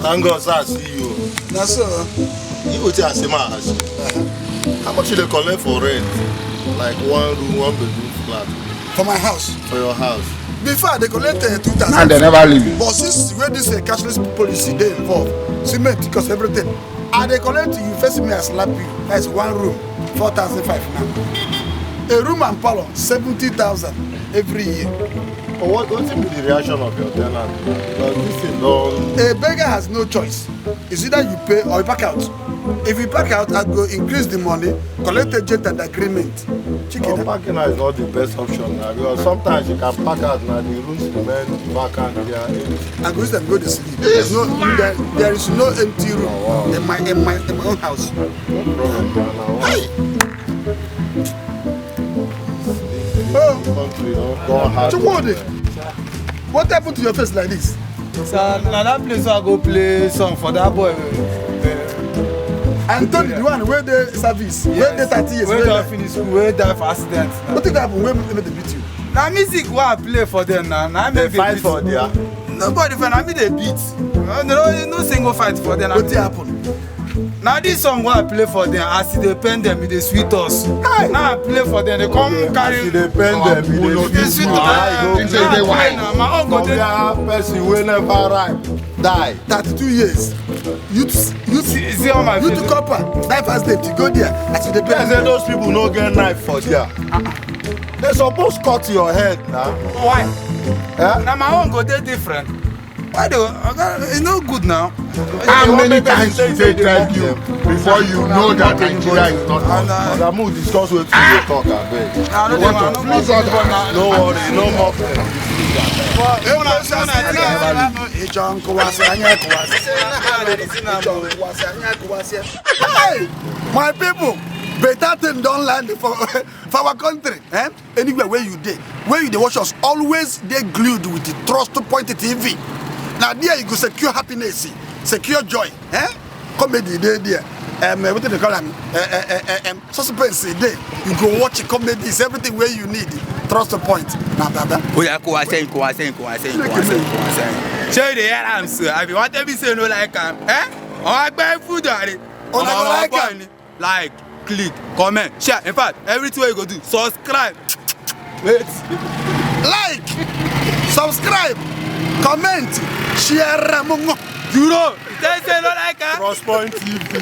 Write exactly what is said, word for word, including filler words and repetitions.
Thank God say I see you. Na so. You go take as a man as you. How much you dey collect for rent? Like one room, one bedroom flat. For my house. For your house. Before, I dey collect uh, two thousand. And they never leave you. But since wey this uh, cashless policy dey involved, cement cost everything. I dey collect you, first me I slap you. That's one room, four thousand five now. A room and parlor, seventy thousand every year. But what, what be the reaction of your tenant? Because this thing don. A beggar has no choice. It's either you pay or you pack out. If you pack out, I go increase the money, collect agent and agreement. Chicken. Well, parking lot is not the best option now, because sometimes you can park out now, the rooms remain vacant there. I go use them go to sleep. There's no, there, there is no empty room in my in my in my own house. No problem, man. I want. Hey! Oh, country don don hard. Chukwudi, what happened to your face like this? Sir, na that place wey I go play song for that boy. Anthony, the one wey dey service, wey dey thirty years, wey don finish school, wey die for accident. Wetin happen wey make dem beat you? Na music wey I play for them na, na make dem beat. Fight for there. Nobody fight, na me dem beat. No, no, no single fight for them. Wetin happen? Na this song wey I play for them, as e dey pain them, e dey sweet us. Hey! Now I play for them, they come carry. As e dey pain them, e dey sweet us. Think say e dey wise. Na my own go dey. Some person wey never ripe die. Thirty-two years. Youth, youth, see, see all my youth face. Copper, knife has left. You go there. As e dey pain. Say those people no get knife for there. They suppose cut your head now. Why? Eh? Na my own go dey different. Why the oga, e no good now. How many times we dey tell you before you know that Nigeria is not us? Oga, make we discuss wetin we dey talk, abeg. No worry, no more. Hey, my people, better thing don land for for our country, eh? Anywhere where you dey, where you dey watch us, always dey glued with the Trust Point T V. Na there you go secure happiness, secure joy, eh? Comedy dey there. Um, wetin dey call am? Uh, uh, uh, um, suspense dey. You go watch comedies, everything where you need. Trust Point. Na baba. Oya, kò wá sẹ́yìn, kò wá sẹ́yìn, kò wá sẹ́yìn, kò wá sẹ́yìn, kò wá sẹ́yìn. Ṣé you dey hear am so? I be wan tell me say you no like am, eh? Ọmọ agbẹ́ food are. Ọmọ like am. Like, click, comment, share. In fact, everything wey you go do, subscribe. Wait. Like, subscribe, comment, share. You know, you tell say you no like am. Crosspoint T V.